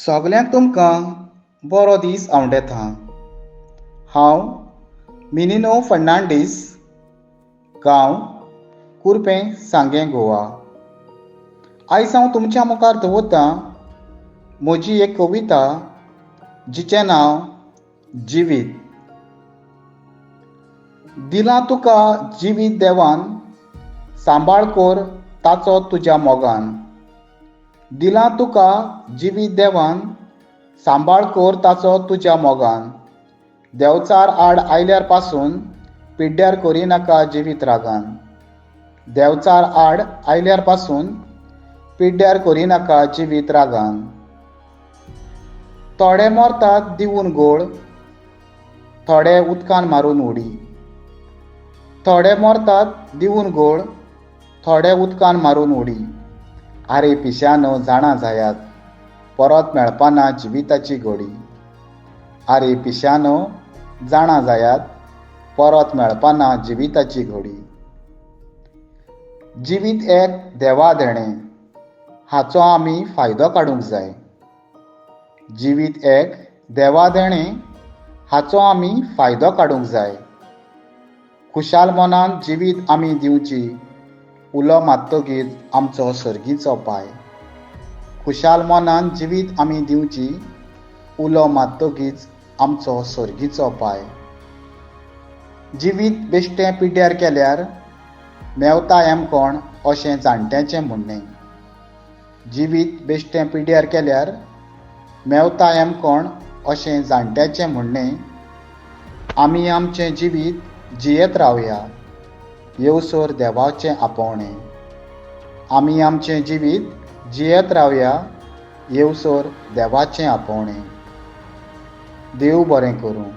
सगल्यांक तुमकां बरो दीस आवडेता. हांव मिनिनो फर्नांडीस, गांव कुर्पें, सांगें, गोवा. आयज हांव तुमच्या मुखार दवरतां म्हजी एक कविता जिचें नांव जिवीत. दिलां तुका जिवीत देवान, सांबाळ कर ताचो तुज्या मोगान. दिलां तुका जिवीत देवान, सांबाळ कर ताचो तुज्या मोगान. देंवचार आड आयल्यार पासून पिड्ड्यार करिनाका जिवीत रागान. देंवचार आड आयल्यार पासून पिड्ड्यार करिनाका जिवीत रागान. थोडे मरतात दिवन गोळ, थोडे उदकान मारून उडी. थोडे मरतात दिवन गोळ, थोडे उदकान मारून उडी. आरे पिश्यानो जाणा जायात, परत मेळपाना जिविताची घडी. आरे पिश्यानो जाणा जायात, परत मेळपाना जिविताची घडी. जिवीत एक देवा देणें, हाचो आमी फायदो काडूंक जाय. जिवीत एक देवा देणें, हाचो आमी फायदो काडूंक जाय. खुशाल मनान जिवीत आमी दिवची, उलो मारतगीर आमचो सर्गीचो पाय. खुशाल मनान जिवीत आमी दिवची, उलो मारतगीच आमचो सर्गीचो पाय. जिवीत बेश्टें पिड्ड्यार केल्यार मेवता एमकोण अशें जाणट्यांचें म्हणणें. जिवीत बेश्टें पिड्ड्यार केल्यार मेवता एमकोण अशें जाणट्यांचें म्हणणें. आमी आमचें जिवीत जियेत रावया, येवसर देवाचें आपोवणें. आमी आमचें जिवीत जियेत रावया, येवसर देवाचें आपोवणें. देव बरें करूं.